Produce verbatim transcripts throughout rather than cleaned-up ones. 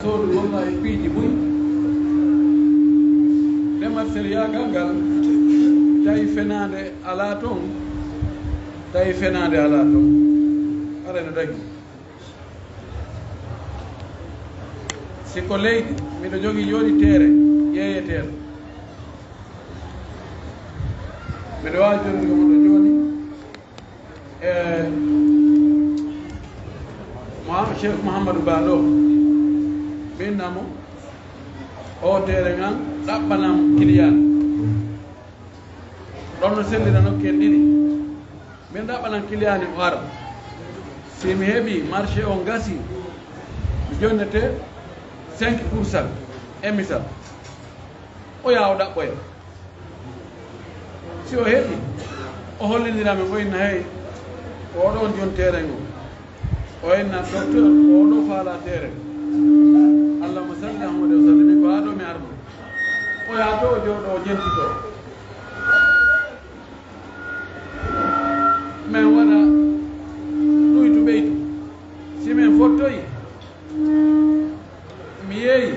Soodu wonno e piiji buy. Demal sel yaagal ngal, tawi fenaande alaa toon, tawi fenaande alaa toon. Aray no dagi. Si ko leydi, miɗo jogii jooni teere yeeyeteeɗo. Miɗo waawi jonndude mo ɗo jooni. E Cheikh Mouhamadou Ba ɗo, min namo o teere ngan ɗaɓɓanam kiliyan. Ɗon no sellira nokkeen ɗiɗi. Min ɗaɓɓanan kiliyaani o ara. Si mi heɓii marché on gasi, mi jonnete cinq pour cent e misal. O yaa o ɗaɓɓoya. Si o heɓii, o hollinira min, o inna, hey, oɗo on jon teere ngo. O inna, docteur, oɗo faala teere. Allahumma salli Ahmadu wa sallim, ko haa ɗo mi arno. O yaa to o jooɗo, o jentito. Min waɗa ɗuytu ɓeytu. Si min fottoyi, mi yeeyi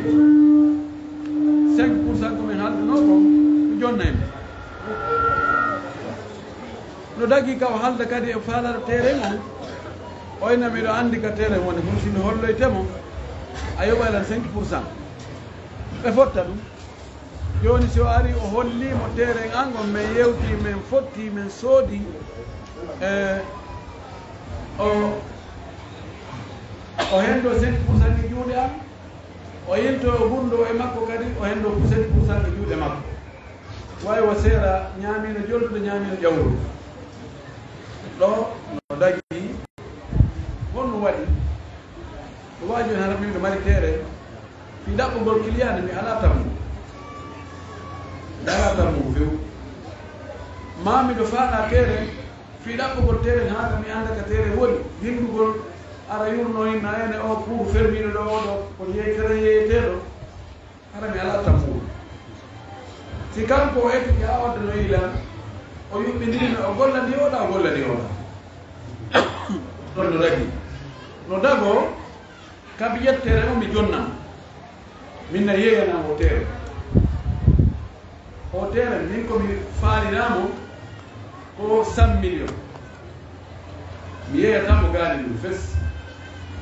cinq pour cent ko min haldunoo ko, mi jonnay mo. No dagi ka o halda kadi e faalata teere on, o inna miɗo anndi ka teere woni, kono si mi holloyte mo, a yoɓay lan cinq pour cent. Ɓe fotta ɗum. Jooni, si o ari, o holli mo teere an on, min yewti, min fotti, min soodi, e, o, o hendo cinq pour cent e juuɗe am, o yilto o gunndo e makko kadi, o hendo cinq pour cent e juuɗe makko. Way o seera ñaamiino joldude, ñaamiino ƴawrude. Ɗo no dagi, honno waɗi? Ko waaji on hara min ɓe mari teere, fii ɗaɓɓugol kiliyaani, mi alaa tammu. Mi alaa tammu few. Maa miɗo faalaa teere, fii ɗaɓɓugol teere, haa ka mi annda ka teere woni, winndugol, ara yurno inna ene o pour fermiiɗo ɗo, o ɗo, ko yeeytere yeeyeteeɗo. Hara mi alaa tammude. Si kanko o eti haa o adda no yiila, o yuɓɓindiri mi, o gollani oɗa, o gollani oɗa. Ɗon no dagi. No dagoo, ka mi ƴettere o mi jonnam. Min na yeeyana o teere. O teere, min ko mi faaliraamo, ko cent millions. Mi yeeyata mo gaani ɗum fes.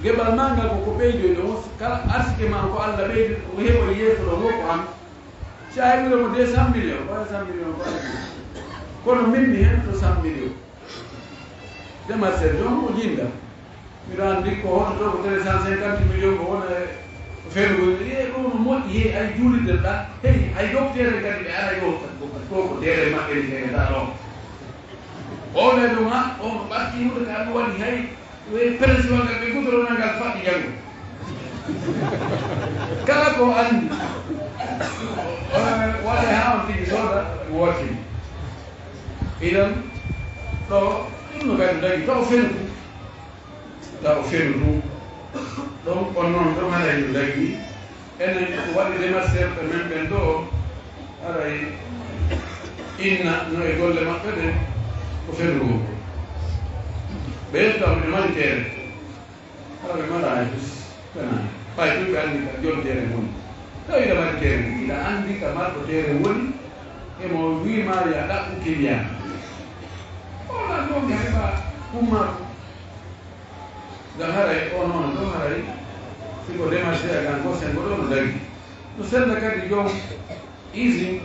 Geɓal maa ngal ko ko ɓeydoyde on, kala arsike maa ko Alla ɓeydi, o heɓoy yeeso ɗo woo ko an. Si a heɓirii mo deux cent millions, ko cent millions ko addi. Kono min mi hento cent millions. Demal sel joom o jinda. Miɗo anndi ko hono to ko deux cent cinquante millions ko wona e ferugol. Ye ɗum no moƴƴi, hey, ay juulirde ɗa, hey, ay docteur en kadi ɓe aray ɗo, ko, ko, ko, ko teere maɓɓe ni ɓe ɗa ɗo. O ɓe ɗum ha, o no ɓatti huɗo ka ɗum waɗi hay, we pression ngal ɓe gudoro ngal faɗɗi janngo. Kala ko anndi, o, o, waɗa ha on tigi sooda, mo wattini. Idan, ɗo, ɗum no kadi dagi, taw fendu. Taw fendu ɗum. Ɗum on noon, ɗum haɗa en dagi. Enen ko waɗi remercier ɓe men ɓen ɗo, haray inna no e golle maɓɓe ɗen, ko fendu ngu. Ɓe yetto am ɓe mari teere. Hara ɓe mara hay fus, ɓe nani. Ɓay ɗum ɓe anndi ka jom teere woni. Tawi ɓe mari teere, ina anndi ka marɗo teere woni, e mo wii ma ya ɗaɓɓu kiliyan. O lan ɗon ka heɓa umma. Ngam haray o noon ɗo haray, si ko demal seya gan ko sengo ɗo no dagi. No sella kadi joom usine,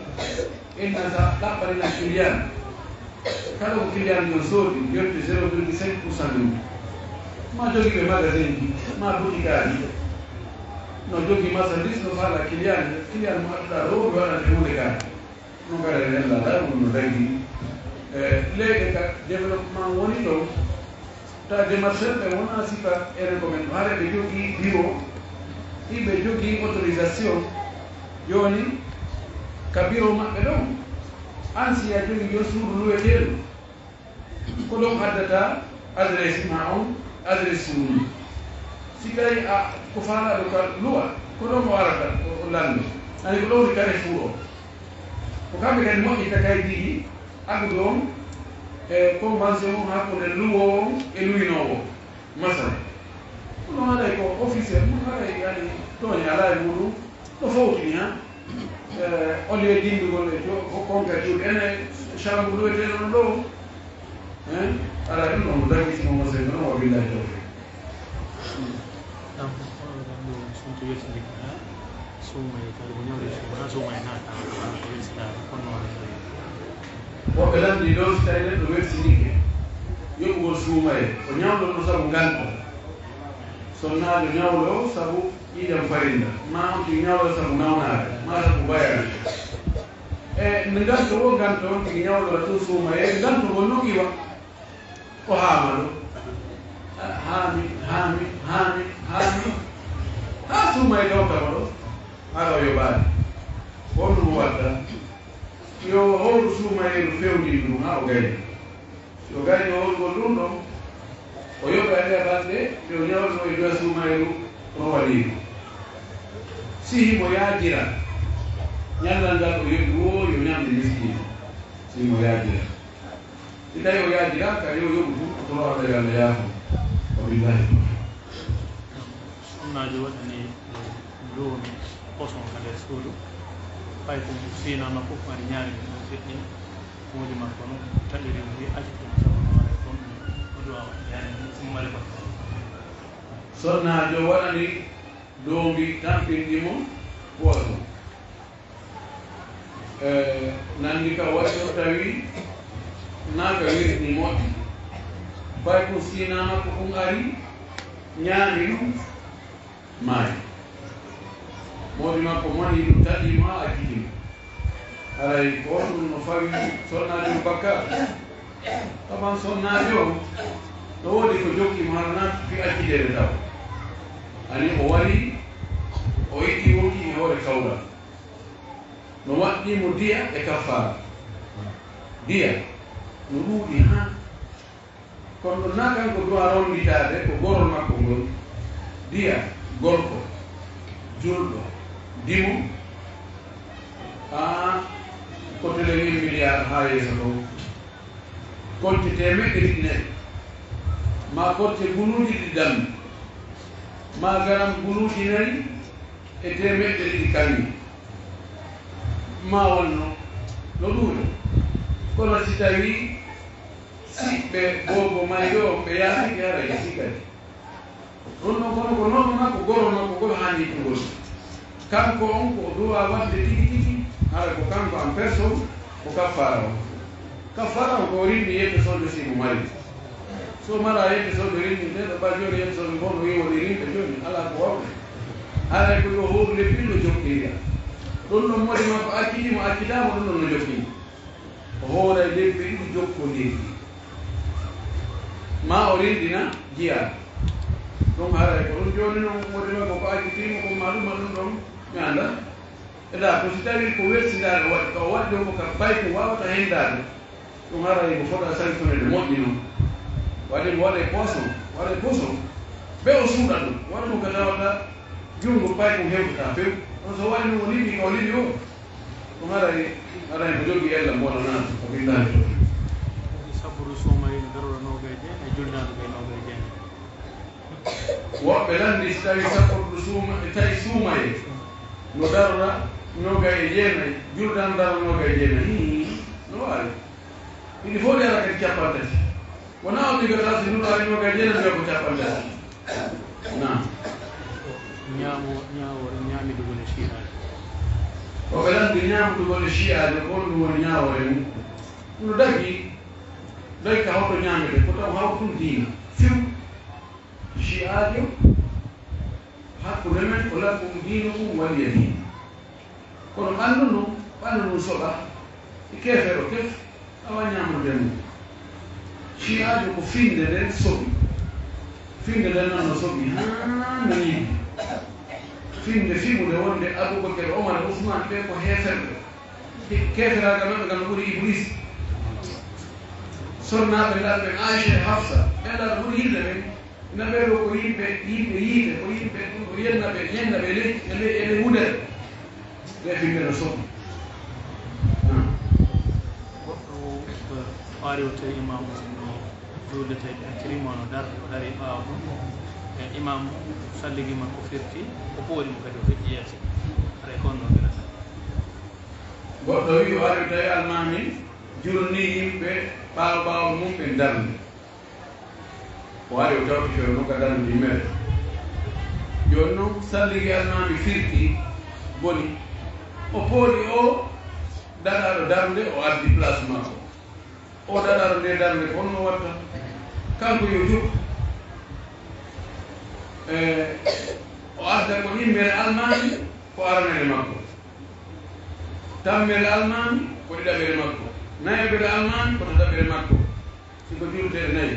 inna sa ɗaɓɓanina kiliyan. Kala ko kiliyan jon soodi, yonti zéro virgule cinq pour cent ɗum. Ma jogiiɓe magasin ji, ma butikaaji. No jogii marchandise, no faala kiliyan, kiliyan mo adduɗa ɗo, mi waɗante huunde kaa. No ngara en lala ɗum no dagi. E, leyɗe ka développement woni ɗo, ta démarcheur ɓe wona sika enen ko men. Hare ɓe jogii bureau, iɓe jogii autorisation. Jooni, ka bureau maɓɓe ɗon, an si a jogii yo suudu luweteeɗo, ko ɗon addata adresse ma on, adresse suudu. Si tawi a ko faalaɗo ka luwa, ko ɗon o arata, o, o lanndo. Ani ko ɗon woni carrefour o. Ko kamɓe kadi moƴƴitta kaydiiji addude on e convention on hakkunde luwoowo on e luwinoowo. Masala. Ɗum haray ko officiel, ɗum haray yani tooña. Ay muɗum no fowtini ha. Eh, on yo dindugol e jo-, ko konka juuɗe ene chambre ɗo etee ɗon ɗo. Hein? Ara ɗum ɗon daggi simo mo sen ɗon wa billahi tawfiq. Ɗam ko ɗo ɗam ɗo sunto weltindiki ha suuma e kadi ko ñawde suuma ha suuma e naata ko welsindaade kono woɓɓe lamdi ɗon si tawi neɗɗo welsinike yoɓugol suuma e ko ñawɗo ɗo sabu nganto. Sonnaajo ñawlo sabu ƴiiƴam farinda, ma on tigi ñawlo sabu nawnaare, ma sabu bayaane. E nde nganto o nganto on tigi ñawlora ɗum suuma e nganto ngol noon iwa. Ko haama ɗo. Haami, haami, haami, haami. Haa suuma e dawtama ɗo. Hara o yoɓaani. Ko on ɗum watta. Yo howru suuma e no fewndiri ɗum haa o gayna. Yo gayno on gol ɗum ɗon, o yoɓa e nder balɗe, yo ñawdo e doya suumayru no waɗiri. Si himo yaajira, ñallal ngal o yoɓi wo yo ñamde miskiino, si himo yaajira. Si tawi o yaajiraaka, yo yoɓu tun, o toro Allah yo Allah yaafo. Wa billahi tawfiq. Sunnaajo waɗani, eh, luumi poson ka nder suudu. Ɓay ko sinaa makko ko ari ñaami ɗum ɗon seɗɗin. Moodi makko no taƴiri mo, wi acci ɗum sabu no waɗa ɗon ɗum. O duwa waɗi yani ɗum summare bakka. Sonnaajo waɗani doombi tampinɗi mo poison. Eh, nanndi ka waɗi o tawi naa ka wirni moƴƴi. Ɓay ko sinaa makko ɗum ari, ñaami ɗum, maayi. Moodi makko moni ɗum taƴi mo haa acciti mo. Haray ko on ɗum no fawi sonnaajo on bakka. Taban sonnaajo on no woodi ko jokki mo hara naa fi accideede taw. Ani o wari, o itti wonki e hoore kawral. No waɗɗi mo diya e kaffaara. Diya no ɗuuɗi haa. Kono ɗum naa kanko duwa ronditaade ko gorol makko ngol, diya, gorko, julɗo, dimo, haa ko telen en miliyaar haa yeeso ɗo. Kolte teemeɗɗe ɗiɗi nayi, maa kolte gunuuji ɗiɗi dammi, maa garam gunuuji nayi e teemeɗɗe ɗiɗi kaŋŋe, maa wonno no ɗuuɗi. Kono si tawii Si ɓe boobo mayɗo on ɓe yaafike, haray si kadi. Ɗum ɗon kono ko noon makko, goro makko ngol haani ittugol. Kanko on ko o duwa waɗde tigi tigi, hara ko kanko en personne, ko kaffaara on. Kaffaara on ko o rimɗi yette solde si mo mari. So mara yette solde rimɗi, nde ɗo ba jooni yette solde fof no wiyi woni rimɓe jooni, alaa ko wawde. Haray ko yo hooru lebbi ɗiɗi no jokkindira. Ɗum ɗon moodi makko acciti mo, accitaama ɗum ɗon no jokkindi. O hooray lebbi ɗiɗi jokkondirɗi. Maa o rinɗina jiyaa. Ɗum haray ko ɗum jooni noon wonde makko ko accitiima ko maa ɗum, ma ɗum ɗon mi annda. E ɗa ko si tawii ko welsindaare waɗi, ka o waɗi ɗum ko ka payko waawata henndaade. Ɗum haray ko fota sanctionneede moƴƴi noon. Waɗi mo waɗe poison, waɗe poison. Ɓe o suuɗa ɗum, waɗi mo ka tawata junngo payko hewtata few. Kono so waɗi noon o liɓi ka o liɓi o. Ɗum haray, haray ko jogii ella mboɗo naata, ko billahi to. Saburu suuma en darora noogay jeenay, julnaandu kay noogay jeenay. Woɓɓe lanndi si tawi sabordu suuma, tawi suumaye no darora noogay e jeenay, julnaandu darora noogay e jeenay. Hii, no waawi. Ɗiɗi fof ɗi ara kadi cappanɗe tati. Wonaa obligatoire si nulaaɗo ñooga e jeenay ko cappanɗe tati. Naam. Ñaamo, ñaawoore ñaamidugol e siiraaji. Ko ɓe lanndi ñaamdugol e siiraaji, ko honɗum woni ñaawoore mum? No dagi, doy ka hoto ñaamete, ko taw hawtum diina. Fiw. Siiraajo, hakkunde men ko lakum diinukum waliya diin. Kono ɓanndu ndun, ɓanndu ndun soɓa, e keefeero kef, awa ñaamrude mum. Siiraajo ko finnde nden soɓi. Finnde nden noon no soɓi haa no yiɗi. Finnde fiɓunde wonde Abubakar, Omar, Usmaan, ɓe ko heeferɓe. Ke-, keeferaagal maɓɓe ngal no ɓuri Iblis. Sonnaaɓe ngal ɓe Aisha e Hafsa, ɓe ngal ɓuri yimɓe ɓen. Ina ɓee ɗoo ko yimɓe, yimɓe yiite, ko yimɓe, ko yennaɓe, yennaɓe ley, e ley, e ley wudere. Ɓe fimɓe no soɓi. Goɗɗo, eh, faari o tawi imaamu no juulde, tawi ɓe acciri mo no darde, o dari ɓaawo ɗum. Imam salligi makko firti, o ɓoori mo kadi, o feƴƴi yeeso. Haray ko on ɗon ɓe nasata. Goɗɗo wi'i o ari tawi almaami julni yimɓe ɓaawo ɓaawo mum ɓe darni. O ari o tawti fewndo ka darnde mere. Jooni noon salligi almaami firti, boni. O pooli o daɗaaɗo darnde, o addi place makko. O daɗaaɗo nde darnde ko honno watta? Kanko yo jokku. E, o adda ko ɗimmere almaami ko aranere makko. Tammere almaami ko ɗiɗaɓere makko. Nayaɓere almaami ko tataɓere makko. Si ko juulteeɗe nayi.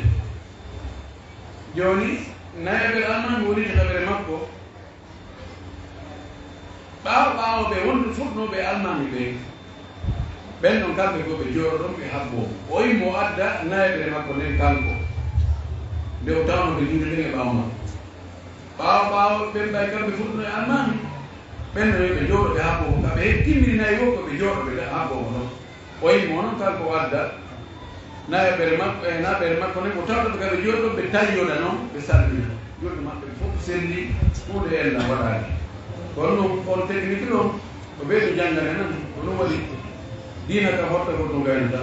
Jooni, nayaɓere almaami woni tataɓere makko. Ɓaawo ɓaawo ɓe wonɓe fuɗnooɓe almaami ɓe, ɓen ɗon kamɓe ko ɓe jooɗo ɗon ɓe habboo. O immo o adda nayaɓere makko nden kanko. Nde o tawno ɓe juulde nden e ɓaawo makko. Ɓaawo ɓaawo ɓen ɓay kamɓe fuɗnoo e almaami. Ɓen no yo ɓe jooɗo ɓe habboo mo. Ka ɓe timmini nayi woo ko ɓe jooɗo ɓe habboo mo ɗon. O immo noon kanko o adda nayaɓere makko, e nayaɓere makko nden, o tawta ɓe ka ɓe jooɗo ɓe tayyoda noon, ɓe salmina. Juulde maɓɓe fof selli, huunde ella waɗaani. Kono noon on technique ɗon, ko ɓe ɓe janngane nan, ko ɗum waɗi diina ka hotta ko ɗum gaynata.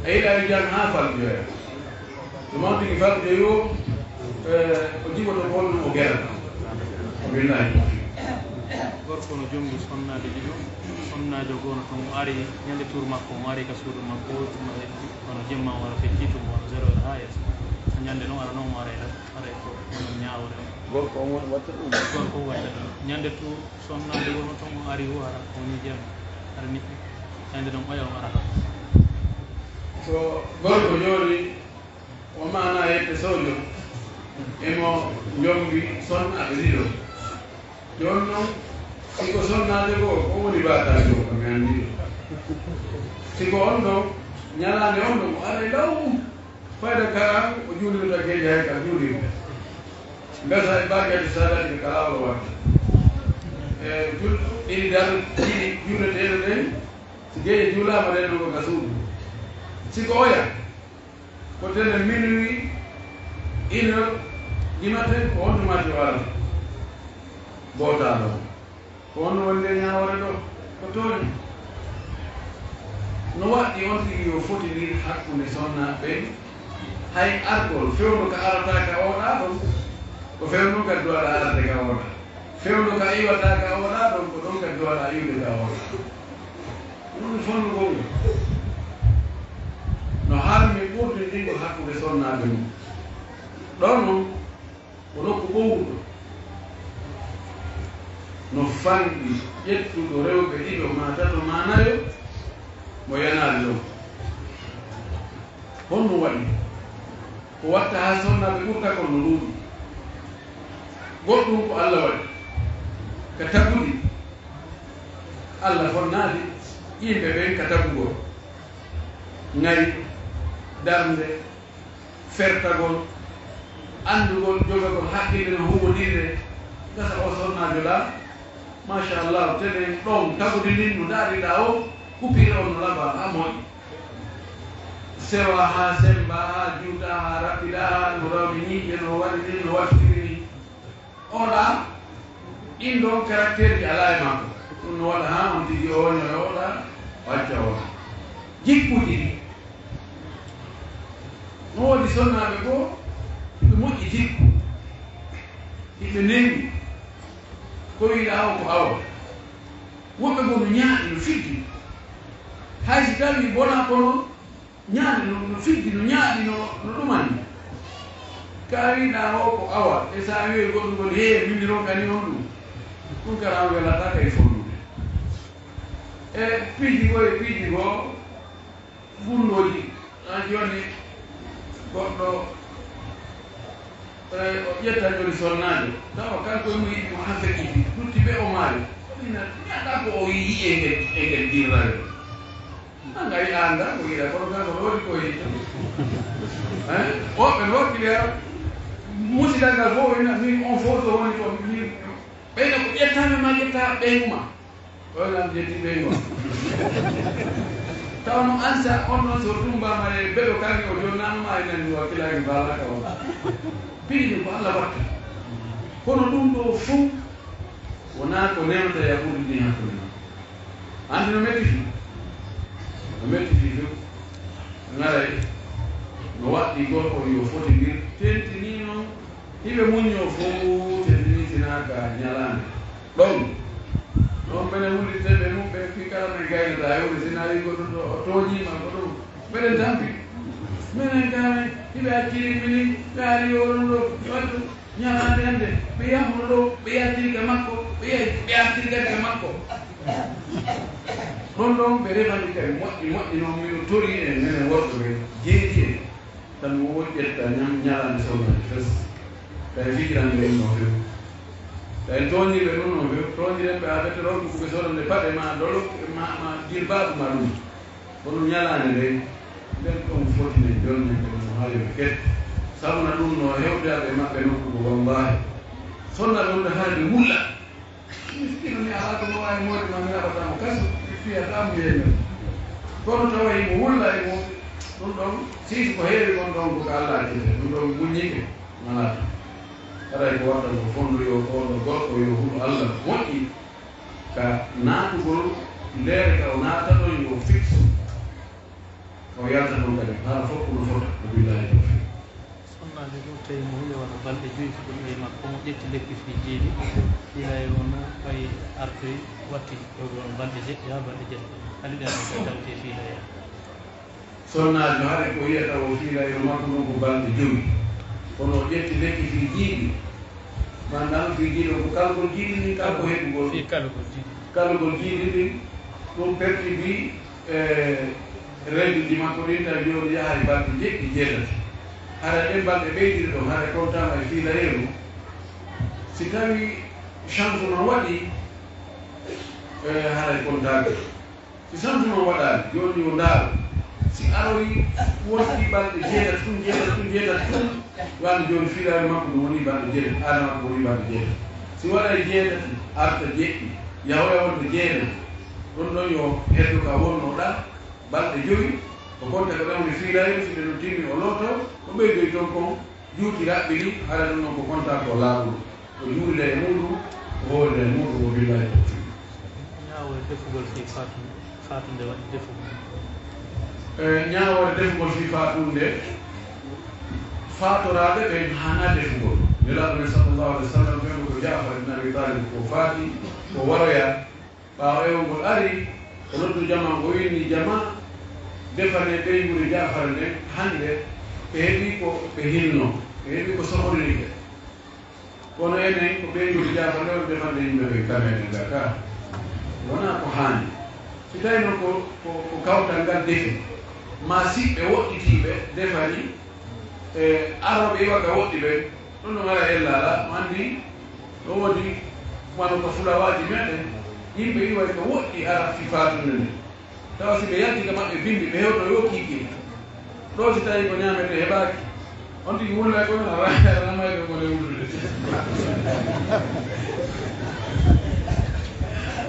A yiɗa yo jang haa faljoya. Ɗum on tigi faljoyo, e, o jiwoto ko honno o gerata. Wabillahi tawfiq. Gorko no jonngi sonnaajo ɗiɗo. Sonnaajo gooto toon o ari, ñande tuur makko, o ari ka suudu makko, o hono jemma o ara feccii tun, hono zéro heure haa yeeso. Ñande noon ara noon o ara e, ara e ko, hono ñaawre. Gorko on waɗta ɗum. Gorko on waɗta ɗum. Ñande tuur sonnaajo gooto toon o ari, o ara, o woni jemma, ara niɓɓi. Ñande noon oya o arata. So gorko jooni, o maana yette sojo, emo jonngi sonnaaɓe ɗiɗo. Jooni noon, si ko sonnaajo goo, ko woni baataajo o, ko mi anndi ɗum. Si ko on ɗon, ñalaande on ɗon, o aray law mum. Fayda kala, o juulirta geeƴe hay ka juulirta. Ngasa e baakiyatu saadaati ka laawol watta. E jul-, ɗiɗi dar-, ɗiɗi juuleteeɗe ɗen, si geeƴe juulaama ɗen ɗon ko ka suudu. Si ko oya, ko tene minuit, une heure du matin, ko on tuma o arata. Bootaano. Ko on wonde ñaawore ɗo, ko tooñi. No waɗɗi on tigi yo fotinir hakkunde sonnaaɓe ɓen? Hay argol, fewndo ka arata ka oɗa ɗon, ko fewndo ka duwaɗa arde ka oɗa. Fewndo ka iwata ka oɗa ɗon, ko ɗon ka duwaɗa iwde ka oɗa. Ɗum woni fonnugol ngol. No harmi ɓurdindingol hakkunde sonnaaɓe mum. Ɗon non, ko nokku ɓowruɗo. No fanɗi ƴettuɗo rewɓe ɗiɗo, maa tato, maa nayo, mo yanaali ɗon. Honno waɗi? Ko watta haa sonnaaɓe ɓurta kon no ɗuuɗi. Goɗɗum ko Alla waɗi ka tagudi. Alla fonnaali yimɓe ɓen ka tagugol. Ŋari, darnde, fertagol, anndugol, jogagol hakkille no huwwondirde. Gasa o sonnaajo laa, machallah, tenen ɗon tagudi ndin no ndaariɗaa o, kupire on no laba haa moƴƴi. Sewa haa semmba, haa juuta, haa raɓɓiɗa, haa no rawni ñiiƴe, no waɗi ni, no wattiri ni. Oɗa, ɗin ɗon caractère ji alaa e makko. Ɗum no waɗa haa on tigi o ñoya oɗa, o acca oɗa. Jikkuuji ɗi. No woodi sonnaaɓe goo, ɓe moƴƴi jikku. Hiɓe newi. Ko wiɗaa o ko awa. Woɓɓe goo no ñaaɗi, no fiddi. Hay si tawii bonaa kono, ñaande no, no fiddi, no ñaaɗi, no, no ɗumani. Ka wiɗaa o ko awa, e sa wi'oy goɗɗum ngol, "Hee, min mi ronkani on ɗum." Ɗum kala an welataa kay fonnude. E piiji goo, e piiji goo, gunndooji, a jooni goɗɗo, e, o ƴetta jooni sonnaajo, tawa kanko e mo yiɗi mo haa feƴƴiti, lutti ɓe o maayo. Ina ñaaɗa ko o yi'i e ngel, e ngel dirrayo. An a yi'aani ɗa ko yiɗa, kono kanko no waɗi ko yiɗi. Hein? Woɓɓe no wakkili hara. Musidal ngal fof ina min on fof so woni toon, min ɓeyna ko ƴettaami ma ƴetta ɓeyngu ma. Ɗo ina mi ƴetti ɓeyngu ma. Taw no an sa on ɗon so tumbaama e beɗo kanke o jonnama ma e nani wakkilaaki mbaalaaka o. Piiji ko Allah watta. Kono ɗum ɗo fof wonaa ko newta yahuudi ndi hakkunde makko. Anndi no metti fii? No metti fii few. Ngaray no waɗɗi gorko yo fotindir, tentinii noon hiɓe muññoo fof, tentinii sinaa ka ñalaande. Ɗon, ɗon mene wullitde ɓe mum ɓe fii kala men gaynata e woni sinaa wiy goɗɗo to o tooñiima ko ɗum. Mbeɗen tampi. Menen kane, hiɓe acciri mini, ɓe ari yo oɗon ɗo, waddu. Ñalaande hannde, ɓe yahno ɗo, ɓe yaltiri ka makko, ɓe yahi, ɓe artiri kadi ka makko. Ɗon ɗon ɓe refani kadi moƴƴi, moƴƴi noon miɗo tori en, menen worɓe ɓe, jeeji en. Tan mi woodi ƴetta ñam-, ñalaande sownaade fes. Tawi fijirande ɗum no few. Tawi tooñirɓe ɗum no few. Tooñiren ɓe haa ɓe ronku ko ɓe sodande paɗe ma, dolo, ma, ma, jirbaabu ma ɗum. Kono ñalaande nden, nden ɗon foti ne jonnde nden no haali ɓe kette. Sabu na ɗum no hewde e maɓɓe nokku ko wallaahi. Sonna ɗum ɓe hara ɓe wulla. Miskino mi alaa ko no waawi moodi ma mi naɓata mo kaso, mi fiyata mo yeemen. Kono tawa imo wulla e mo, ɗum ɗon, siisi ko heewi kon ɗon ko ka Allah accete, ɗum ɗon muññike, malaa tan. Haray ko watta ko fondo yo, fondo gorko yo hulu Allah moƴƴi. Ka naatugol ndee ka o naata ɗon yo fikso, ka o yalta ɗon kadi, haala fof kono fota, ko billahi tawfiq. Sonnaajo ɗo tawi mo huli wano balɗe joyi ko ɗum e makko, mo ƴetti lekki fii jiiɗi, fiilaye o no ɓay artoy watti ɗo ɗon balɗe jeɗɗi haa balɗe jeɗɗi, hali ɗen ko tawte fiilaye. Sonnaajo hare ko wiyata o fiilayno makko ɗum ko balɗe jowi. Kono o ƴetti lekki fii jiiɗi. Maanaam fii jiiɗi ko kalgol jiiɗi ndin, ka ko heɓugol. Fii kalgol jiiɗi. Kalgol jiiɗi ndin, ɗum perti bi, e, règle ji makko ɗin tawi jooni yaha e balɗe jeɗɗi, jeetati. Hara ɗen balɗe ɓeydiri ɗon, hara kontaama e fiilayeeru. Si tawi chance no waɗi, e, hara kontaaka. Si changement waɗaani, jooni yo ndaaru. Si aroyi wonti balɗe jeetati ɗum, jeetati ɗum, jeetati ɗum, wano jooni fiilaare makko ɗum woni balɗe jeetati, aada makko woni balɗe jeetati. Si waɗay jeetati, arta jeɗɗi, yahoya wonde jeenayi, ɗon ɗon yo heddo ka wonnoɗaa, balɗe jowi, o konta ko ɗon woni fiilaare, si ɓe no timmi o looto, o ɓeydoy toon kon, juuti raɓɓiɗi, hara ɗum noon ko kontaa ko laaɓuɗo. O juulida e muuɗum, o hoolida e muuɗum, o billahi tawfiq. Ñaawoore defugol fii faatu-, faatunde waɗi defugol. E, ñaawoore defugol fii faatunde, faatoraaɓe ɓen haanaa defugol. Nelaaɗo men sallallahu alaihi wa sallam, fewndo ko Jaafar ibn Abi Talib ko faati, ko waroyaa. Ɓaawo ewol ngol ari, o noddu jamaa, o inni, "Jamaa, defanee ɓeynguure Jaafar nden hannde, ɓe heɓii ko ɓe hinnoo, ɓe heɓii ko sohoriri ɓe." Kono enen ko ɓeynguure Jaafar nden woni defande yimɓe ɓen, ka meɗen ga ka. Wonaa ko haani. Si tawii noon ko, ko, ko kawtal ngal defi, maa siɓɓe woɗɗitiiɓe defani, e, arooɓe iwa ka woɗɗi ɓen, ɗum no ngara ella alaa, mo anndi no woodi wano ka fulawaaji meɗen, yimɓe iway ka woɗɗi ara fii faatunde nde. Tawa si ɓe yalti ka maɓɓe bimbi, ɓe hewto yo kiikiiɗe. Ɗo si tawi ko ñaamete heɓaaki, on tigi wulla ko no rayata may ko ne wullude.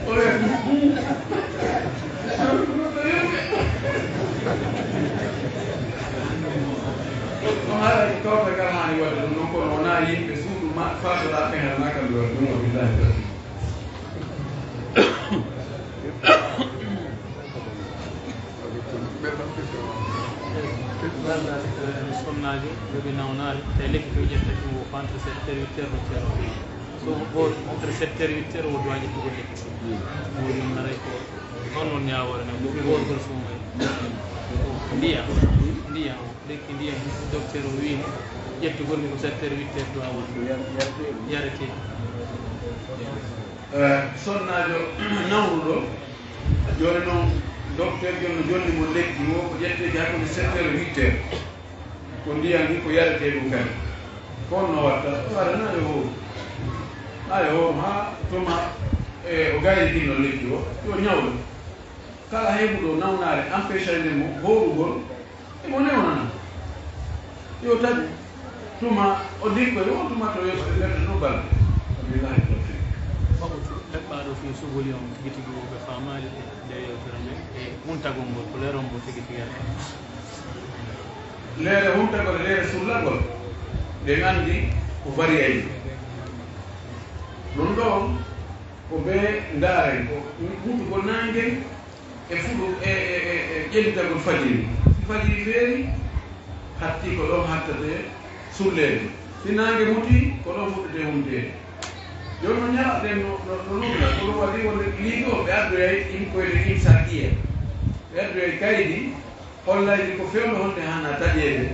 O wiya, ɗum haala ko kawtal ngal haani waɗde ɗum noon, kono wonaa yimɓe suudu ma faatoɗaa ɓe hannaa kam ɓe waɗi ɗum, wa billahi tawfiq. Sonnaajo yoɓi nawnaare, tawi lekki ko ƴettata ɗum ko entre sept heures, huit heures, no ceerno. So ko entre sept heures, huit heures, o doit ƴettugol lekki. Ɗum ɗum haray ko on won ñaawoore nde, ko ɓe hoorgol fof may. Ndiyam, ndiyam, lekki ndiyam, docteur o wiino, ƴettugol ko sept heures, huit heures doit won. Yaretee. Eh, sonnaajo nawruɗo, jooni noon, docteur jooni no jonni mo lekki o, ko ƴetteeki hakkunde sept heures, huit heures. Ko ndiyam ni ko yaretee ɗum kadi. Ko on no watta? O ara na yo hooru. Na yo hooru haa tuma, e, o gayni kinno lekki o, yo ñawlu. Kala heɓuɗo nawnaare empêchande mo hoorugol, emo newnana. Yo taƴu tuma o liggoy, o tuma to yeeso e nder no balɗe. Wabillahi tawfiq. Waktu heɓɓaaɗo fii subuli on tigi tigi wo ɓe faamaali ɓe nde yewtere men e huntagol ngol, ko leeron mbo tigi tigi yata. Leere huntagol e leere sullagol, ɓe nganndi ko variyayi. Ɗum ɗoon ko bee ndaarayɗo, ko mutu ko naange e fuɗu e, e, e, e ƴellitagol fajiri. Si fajiri feeri, hatti ko ɗoon hattatee sulleede. Si naange mutii, ko ɗoon fuɗɗetee humteede. Jooni no ñaaɗen no, no, no nodda, ko ɗum waɗi wonde liiɗo ɓe addoyay ɗin koyɗe ɗin sakiya. Ɓe addoyay kaydi, hollaydi ko fewndo honde hana taƴeede,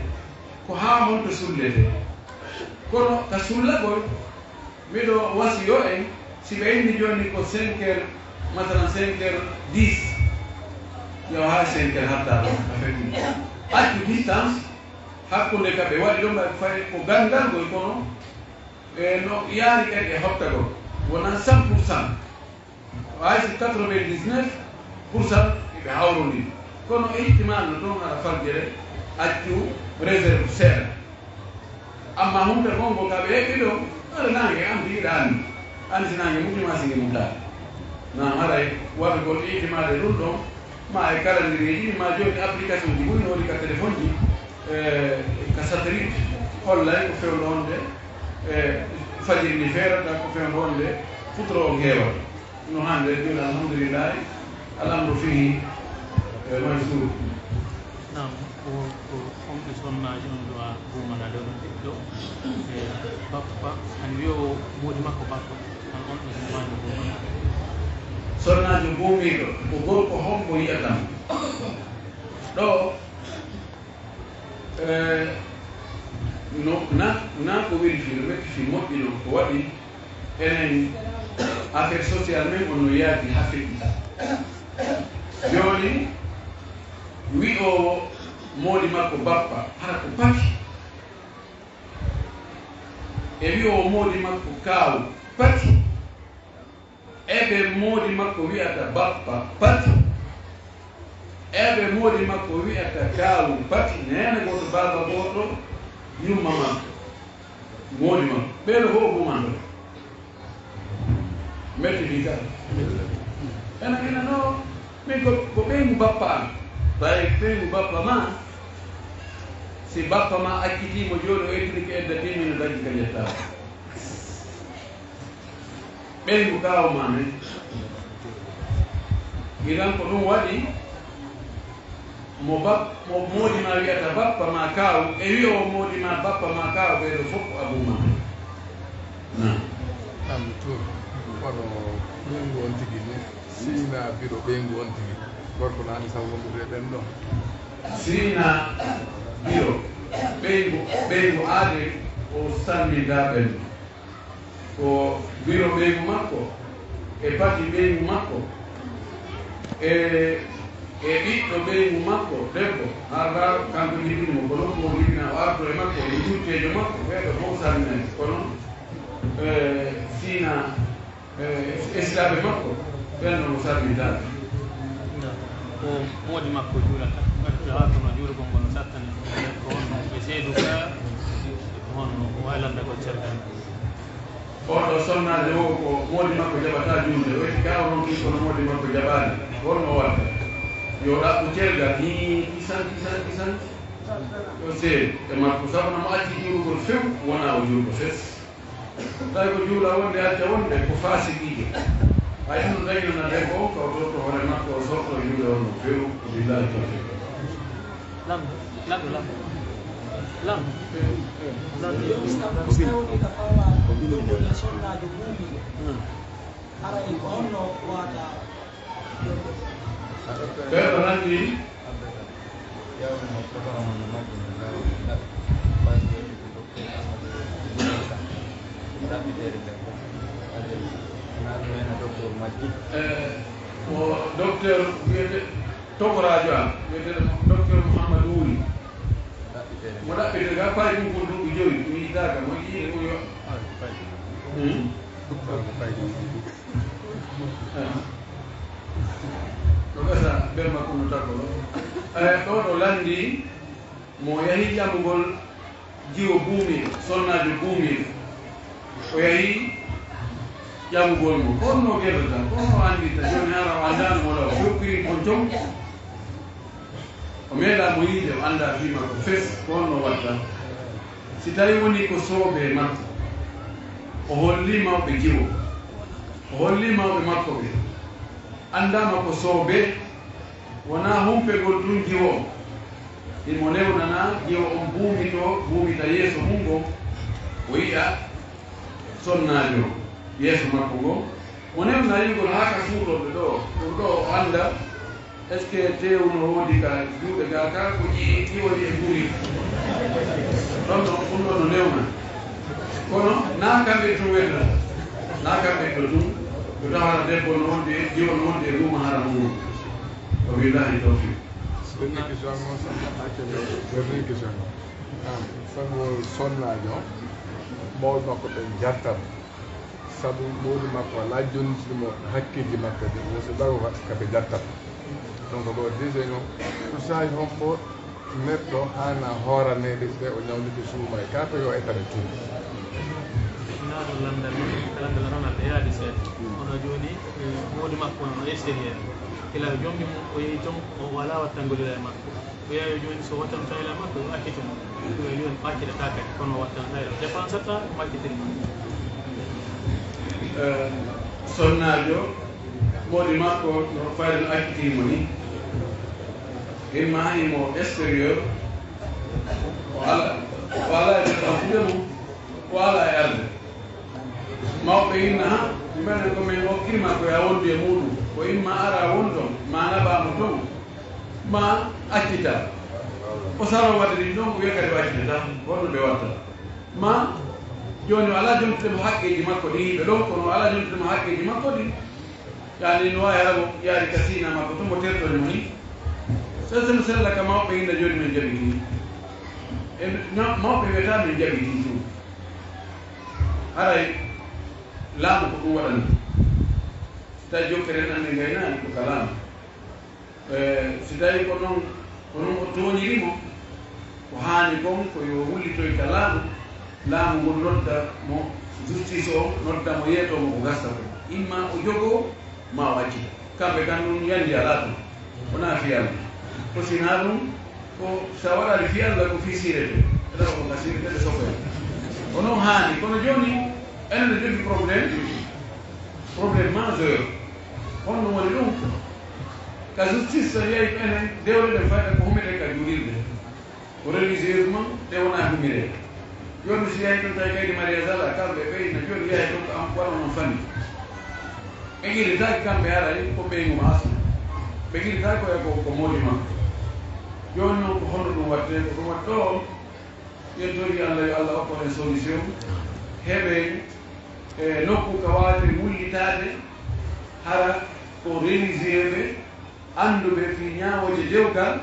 ko haa honto sulletee. Kono ka sullagol, miɗo wasiyo en, si ɓe inni jooni ko cinq heures, masalan cinq heures dix, yaw haa cinq heures hatta ɗo, a fekki. Accu distance hakkunde ka ɓe waɗi ɗo, mbaɗi fay ko ganngal ngol, kono e no yaari en e hottagol, wonaa cent pour cent. Hay si quatre-vingt-dix-neuf pour cent eɓe hawrondiri. Kono ihtimal no toon hara fajjere accu réserve seeɗa. Amma hunde gongo ka ɓe eɓɓi ɗo, hara naange am yiɗaani. Ani si naange mutima si nge mutaani. Na haray waɗugol ihtimaade ɗum ɗon, ma e kalandiriyeeji, ma jooni application ji ɓuri noori ka téléphone ji, e, ka satellite, hollay ko fewndo wonde, e, fajiri ndi feerata, ko fewndo wonde futuro on heewata. No hannde, jooni, alhamdulillahi, al amru fihi, e, maysur. Naam, ko, ko homɓe sonnaaji on ɗo a buumanaade on ɓiɗɗo, e, bappa, an wiyo moodi makko bappa, an on ɗo sonnaajo buumanaade. Sonnaajo buumiiɗo, ko gorko hombo yi'atam? Ɗo, e, no, na, na ko weli fii, no metti fii, moƴƴi no ko waɗi, enen affaire sociale men on no yaaji haa feƴƴi. Jooni, wi'oowo moodi makko bappa, hara ko pati. E wi'oowo moodi makko kaawu, pati. E ɓe moodi makko wi'ata bappa, pati. E ɓe moodi makko wi'ata kaawu, pati. Neene gooto, baaba gooto, yumma makko. Moodi makko. Ɓee ɗo fof buumanɗo. Metti ɗi kala. Ena, ena no, min ko, ko ɓeyngu bappa am. Tawi ɓeyngu bappa ma, si bappa ma accitii mo jooni, o ettiri ko edda timmi, no daggi ka ƴettaa. Ɓeyngu kaawu ma men. Idan ko ɗum waɗi, mo bap-, mo moodi ma wi'ata bappa ma kaawu, e wi'o moodi ma bappa ma kaawu, ɓee ɗo fof ko abuu ma. Naam. Naam, to kono ɓeyngu on tigi ni, si na biro ɓeyngu on tigi, gorko naani sabu wondude e ɓen ɗon. Si na biro ɓeyngu, ɓeyngu aade o salminda ɓen. Ko biro ɓeyngu makko, e pati ɓeyngu makko, e, e ɓiɗɗo ɓeyngu makko debbo, haa kanko jibini mo, kono ko o jibina o ardo e makko, e njuutteejo makko, ɓee ɗo fof salminay. Kono, e, sina, e, esiraaɓe makko, ɓen no mo salmintaade. Ko moodi makko juulata, wadde haa kono juulugol ngol no sattani, ko honno ɓe seedu ka, ko honno o waylanda ko cergal. Oɗo sonnaajo o ko moodi makko jaɓataa juulde, o itti ka o ronki kono moodi makko jaɓaani. Holno o watta? Yo ɗaɓɓu cergal, hii, kisan, kisan, kisan. Yo seedu e makko, sabu na mo acci juulugol few, wonaa o juulɗo fes. Tawi ko juula wonde acca wonde ko faasiqiijo. Hay hino dañana debbo on ka o torto hoore makko, o sorto e juuɗe on no few. Billahi tawfiq. Lamɗo, lamɗo, lamɗo. Lamɗo. Lamɗo. Ko ɓiɗɗo. Ko ɓiɗɗo. Sonnaajo buumiiɗo. Hmm. Haray ko honno wata? Ɓeeɗo nanndi. E, ko docteur wiyete, tokoraajo am, wiyeteeɗo docteur Mouhamadou Wuri. Mo ɗaɓɓitere ga, payi ɗum kon duuɓi jowi, mi yiɗaaka, mo yiɗi ko yo. Hmm? No gasa, bel makko no taggo ɗo. E, ɗo ɗo lanndi, mo yahi ƴamugol jiwo buumiiɗo, sonnaajo buumiiɗo. O yahi ƴamugol mo. Kono no geɗota, kono no anndita, jooni hara o anndaano mo law, jokkiri kon jom. O meeɗaa mo yiide, o anndaa fii makko fes, ko honno watta? Si tawii wonii ko soobee makko, o hollii mawɓe jiwo, O holli mawɓe makko ɓe, anndaama ko soobee, wonaa humpegol tun jiwo on. Himo newnanaa jiwo on buumito, buumita yeeso mun ngon, o yi'a sonnaajo on yeeso makko ngon. Mo newnanaa yi'ugol haa ka suurorɗe ɗoo, ɗum ɗoo o annda. Est-ce que teewu no woodi ka juuɗe gaa ka ko ƴi'i iwori e guri? Ɗon ɗon, ɗum ɗon no newna. Kono naa kamɓe tun wellata. Naa kamɓe ɗo tun. Ko tawata debbo no wonde, jiwo no wonde e ruuma hara mum. Wa billahi tawfiq. Dernière question, mon sang. Dernière question. Ah, sango sonnaajo, mawɓe makko ɓen jartan. Sabu mawɗi makko alaa jonnitinde mo hakkeeji makko ɗi, wo so ɗago ka ɓe jattata. Donc ko deuxième o, ko saa'i hombo neɗɗo haana hooraneede ɓe o ñawndike suuma e ka ko yo etane tun. Naɗo lanndal, lanndal ronal e yaadi seeɗa. Kono jooni, eh, mawɗi makko on no extérieur. Ila jombi mum o yehi toon, o alaa wattangol ila e makko. Ko yeeyo jooni, so wottantaa ila makko, yo accito mo. Ko yeeyo jooni, accitataa kadi, kono o wattantaa ila. Dépensata, mo accitiri mo. Eh, sonnaajo, mawɗi makko, no fayda no accitii mo ni. Imma himo extérieur, o ala, o ala e dépense mo, o ala e arde. Mawɓe inna, ha, minen ko min okkirma ko ya wondu e muɗum. Ko imma ara won ton, ma naɓa mo ton, ma accita. O saro wadde ɗin ɗon, o wiya kadi o accitata. Honno ɓe watta? Ma, jooni o alaa jontude mo haqqeeji makko ɗin, yimɓe ɗon, kono o alaa jontude mo haqqeeji makko ɗin. Yani no waawi hara mo yaari ka siina makko, to mo tertori mo ni. Sel seno sella ka mawɓe inna jooni min jaɓi ɗin. E na-, mawɓe wiyata min jaɓi ɗin tun. Haray laamu ko ɗum waɗani. Si tawi jokkere en anndi ngaynaani ko ka laamu. Eh, si tawi ko noon, ko noon o tooñiri mo, ko haani kon ko yo wullitoy ka laamu, laamu ngun nodda mo, justice o nodda mo, yeetoo mo ko gasta ko. Imma o jogoo, ma o accita. Kamɓe kan ɗum yandi alaa toon. Wonaa fiyalla. Ko sinaa ɗum, ko sa waɗaali fiyalla ko fii siirete. Ɓe ɗaɗa ko ka siirete ɓe sokoya. Ko noon haani. Kono jooni, enen no jogii problème. Problème majeur. Honno woni ɗum? Ka justice so yehi ko enen dewle ɗen fayda ko humete ka juulirde. Ko religieusement ɗe wona humire. Jooni si yahi ɗum tawi kaydi mariage ala, kamɓe ɓe ina jooni yahi ɗum ko am wano non fanni. Ɓe qiritaaki kamɓe haray ko ɓeygu ma asma. Ɓe qiritaaki ko e ko, ko moodi makko. Jooni noon ko honno ɗum waɗte? Ko ɗum waɗte ɗo, yen tori Allah yo Allah okko en solution. Heɓen e nokku ka waawete wullitaade hara ko religieux ɓe annduɓe fii ñaawooje dewgal,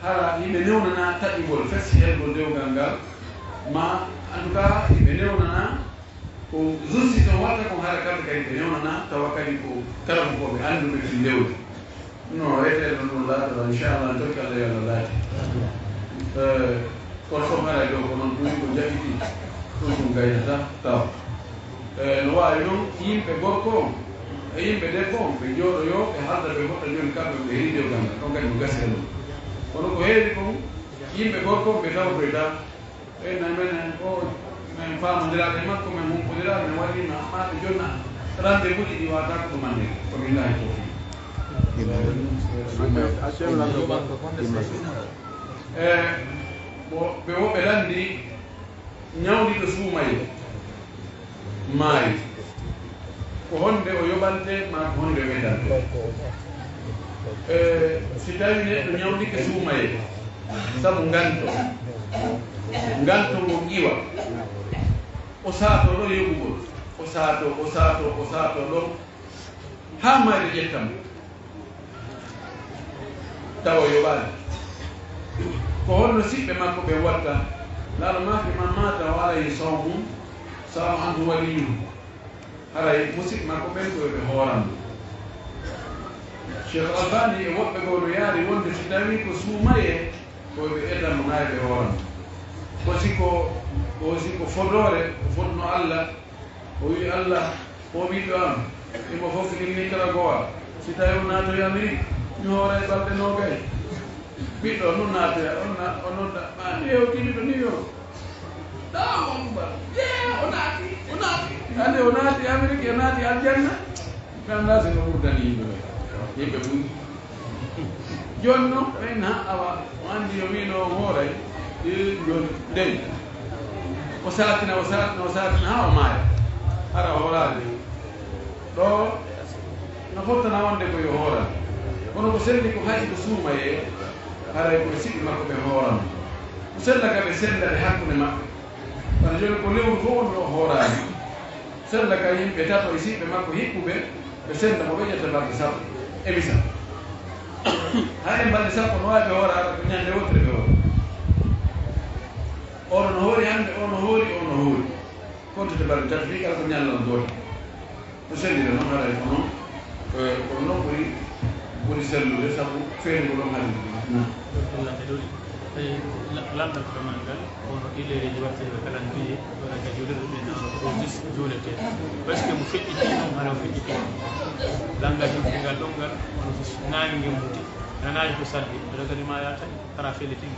hara yimɓe newnanaa taƴugol fes helgol dewgal ngal, ma en tout cas yimɓe newnanaa ko justice on watta kon, hara kamɓe kadi ɓe newnanaa, tawa kadi ko kala ko ɓe annduɓe fii dewgal. No, eteeɗo ɗum laatoto, inchallah, en tokki Allah yo Allah laati. Eh, kono ɗo haray ɗo ko noon ɗum ko jaɓiti, ɗum ɗum gaynata taw. Eh, no waawi noon yimɓe gorko on e yimɓe debbo on, ɓe njooɗoyoo, ɓe haalda, ɓe hoɗa jooni kamɓe ɓe heɗi dewgal ngal, ɗon kadi no gasi e ɗum. Kono ko heewi kon, yimɓe gorko on ɓe tawtoyta, ɓe na menen o, men faamondiraa e makko, men humpondira, men waɗi ma, ma ɓe jonna rendez-vous ɗi, ɗi waata ko ɗum annde. Ko billahi tawfiq. E, wo-, ɓe woɓɓe lanndi ñawdiɗo suumayee maayi. Ko honde o yoɓante, maa ko honde o ɓeydante? E, si tawi neɗɗo ñawdike suumayee, sabu nganto, nganto ngo iwa, o saato ɗo yoɓugol, o saato, o saato, o saato ɗo, haa mayde ƴetta mo. Tawa yoɓaani. Ko honno siɓɓe makko ɓen watta? Laalo maaki, "Man maata wa alayhi sawmun, sama anhu waliyuhu." Haray musiɓɓe makko ɓen ko yo ɓe hooran mo. Cheikh Albani e woɓɓe goo no yaari wonde si tawii ko suumayee, ko yo ɓe etan mo, naa yo ɓe hooran mo. Ko si ko, ko si ko fodoore, ko fotno Allah, o wi'i, "Allah, o ɓiɗɗo am, imo fof inni kala gowa. Si tawi o naatoyi Amérique, mi hoora e balɗe noogay." Ɓiɗɗo on nun naatoya, on na-, o nodda, "Ma mi hewtini to New York." Allahu Akbar. Yee, o naati, o naati. Hannde o naati Amerik, o naati aljanna. Mi anndaa si no wurdani yimɓe ɓe. Yimɓe buy. Jooni noon, ɓen ha awa, o anndi o wiino o hooray, e jooni ndey. O saatina, o saatina, o saatina, haa o maaya. Hara o hooraali. Ɗo, no fottana wonde ko yo hooran. Kono ko selli ko hay ko suumayee, haray ko e siɓɓe makko ɓe hooran. Ko sella ka ɓe senda ɓe hakkunde maɓɓe. Kono jooni ko lewru fof wonno o hooraali. Sella ka yimɓe tato e siɓɓe makko hiɓɓuɓe, ɓe senda mo ɓe ƴetta balɗe sappo e misal. Hay e balɗe sappo no waawi ɓe hoora ara ko ñande wootere ɓe hoora. Ono no hoori hannde, ono hoori, ono hoori. Kontete balɗe tati fii kala ko ñallal gooto. No sellira noon haray ko noon, eh, ko noon ɓuri, ɓuri sellude sabu feere ko ɗon hannde. Ɗum ɗum lamɓe ɗo ɗi. Tawi la-, lamɗo ko ɗoman ngal, kono ɗi leereeji waɗteeɓe calendrier, wona ka juulirɗe ɗen, ko dix juuletee. Est-ce que mo feƴƴiti noon, hara o feƴƴiti? Langaaji ɗum ngal ɗon ngal, naange nge muti. Nanaaji ko salli, aɗa kadi ma yaata, hara felliti.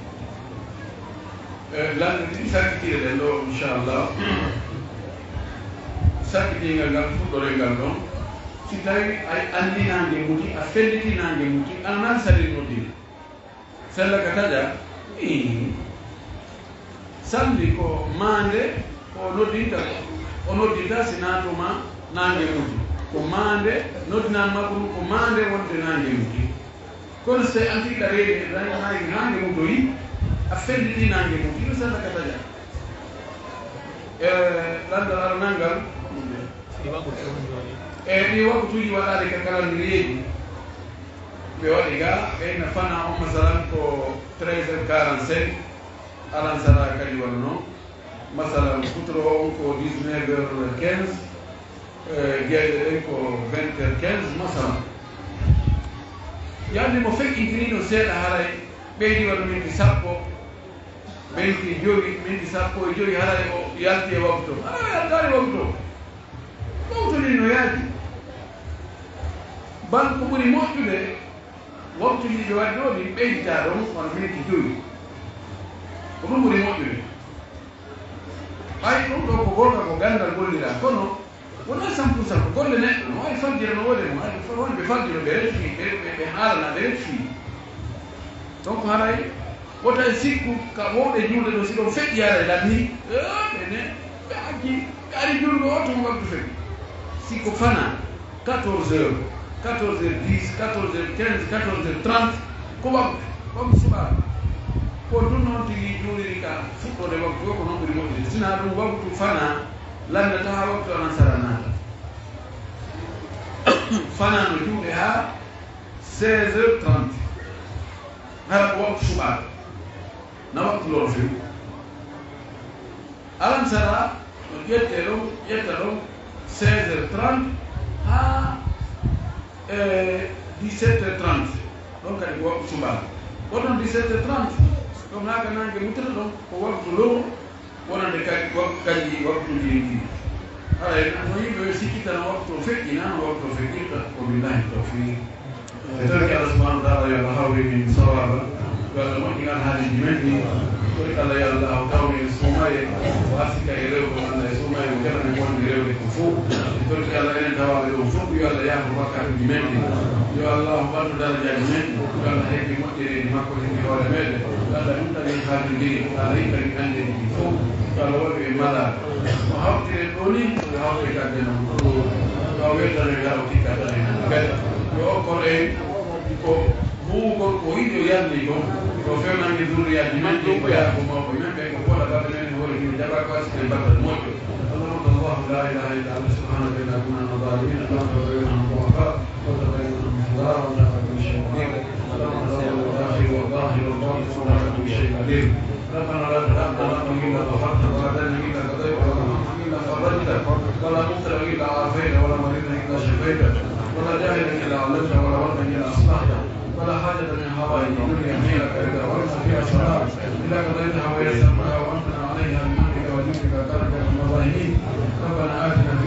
E, lanɗe ɗiɗi sakkitiiɗe ɗen ɗo, inchallah. Sakkitiingal ngal fuɗɗoree ngal ɗon. Si tawi a anndi naange muti, a felliti naange muti, ana nan salin noddin. Sella ka taƴa, ii. Salli ko maande ko o noddinta, o noddinta si naatuma naange muti. Ko maande, noddinan makko ɗum ko maande wonde naange muti. Kono so tawi an tigi ka reeni, naange, naange mutoyi, a felliti naange muti, ɗum sella ka taƴa. E, lanndal aranal ngal. Ɗi waɗu ɗum jooni. E, ɗi waktuuji waɗaade ka calendrier ji. Ɓe waɗi ga, ɓe ina fana on, masalan, ko treize heures quarante-cinq, alansara kadi wano noon. Masalan, futuro on ko dix-neuf heures quinze, eh, geeƴe ɗen ko vingt heures quinze, masalan. Yande mo feƴƴintini ɗum seeɗa, haray ɓeydi wano minti sappo, minti jowi, minti sappo e jowi, haray o yalti e waktu o. Haray o yaltaali waktu o. Waktu ndin no yaaji. Bal ko ɓuri moƴƴude, waktuuji ɗi ɓe waɗi ɗo, min ɓeyditaa ɗon wano minti jowi. Ko ɗum ɓuri moƴƴude. Ɓay ɗum ɗo ko goonga, ko ganndal golliraa, kono wonaa cent pour cent, ko golle neɗɗo. No wayi fajjira, no woodi mo, hay ko wonɓe fajjira, ɓe refti, ɓe, ɓe, ɓe haalana, ɓe refti. Donc, haray wota e sikku ka wowɗe juulde ɗo, si ɗon feƴƴi, haray lanni, eh, ɓe ne, ɓe aggi, ɓe ari juulgo o, tun waktu feƴƴi. Si ko fana, quatorze heures, quatorze heures dix, quatorze heures quinze, quatorze heures trente, ko waktu, waktu suɓaaɓe. Ko ɗum noon tigi juuliri ka fuɗɗoode waktu o, ko noon ɓuri moƴƴude. Sinaa ɗum waktu fana, lannata haa waktu alansara naata. Fana no juuɗe haa seize heures trente. Hara ko waktu suɓaaɓe. Na waktu loro few. Alansara no ƴette ɗon, ƴetta ɗon seize heures trente haa, eh, dix-sept heures trente. Ɗon kadi ko waktu suɓaaɓe. Ko ɗon dix-sept heures trente, ɗon haa ka naange muttata ɗon, ko waktu lowru, wonande kadi wak-, kadi waktuuji ɗin ɗiɗi. Haray no yimɓe ɓe sikkitana waktu o feƴƴi, naa no waktu o feƴƴirta, ko billahi tawfiq. E torki Allah subhanahu wa ta'ala yo Allah hawri min sawaba. Yo Allah moƴƴin alhaaliiji men ɗi. Torki Allah yo Allah taw men suumaye. O arsika e rewɓe Allah e suumaye mo keɓa men wonde rewde ko fof. E torki Allah enen tawaaɓe ɗo fof yo Allah yaafo bakkatuuji men ɗi. Yo Allah ɓannu darajaaji men ɗi. Yo Allah heɓi moƴƴereeji makko tigi hoore meɗen. Yo Allah ɗum tagi haaju ndiri. Yo Allah ittani anndeeji ɗi fof. Yo Allah waɗu en malaaɗo. Ko hawtire ɗo ni, ko hawtire ka janam. Yo weltano e yaro tikka tan en kadi. Yo okkor en ko huugol ko yiɗi o yalni kon. Yo fewnange zurriyaaji men ɗi ko yaa ko mawɓe men ɓe ko poɗa baɗa men hoore kino jaɓa ko asike battal moƴƴo. اللهم الله لا إله إلا أنت سبحانك إنا كنا من الظالمين. اللهم اغفر لنا الضعفاء وتبين الفقراء وأنت على كل شيء قدير. اللهم أنت الأول والآخر والظاهر والباطن وأنت على كل شيء قدير. ربنا لا تدع لنا ذنبا إلا غفرته ولا دينا إلا قضيته ولا هما إلا فرجته ولا مبتلى إلا عافيته ولا مريضا إلا شفيته ولا جاهلا إلا علمته ولا ولدا إلا أصلحته ولا حاجة من حوائج الدنيا هي لك رضا ولنا فيها صلاح إلا قضيتها ويسرتها وأنتنا عليها بمنك وجودك قادر يا أرحم الراحمين. ربنا آتنا في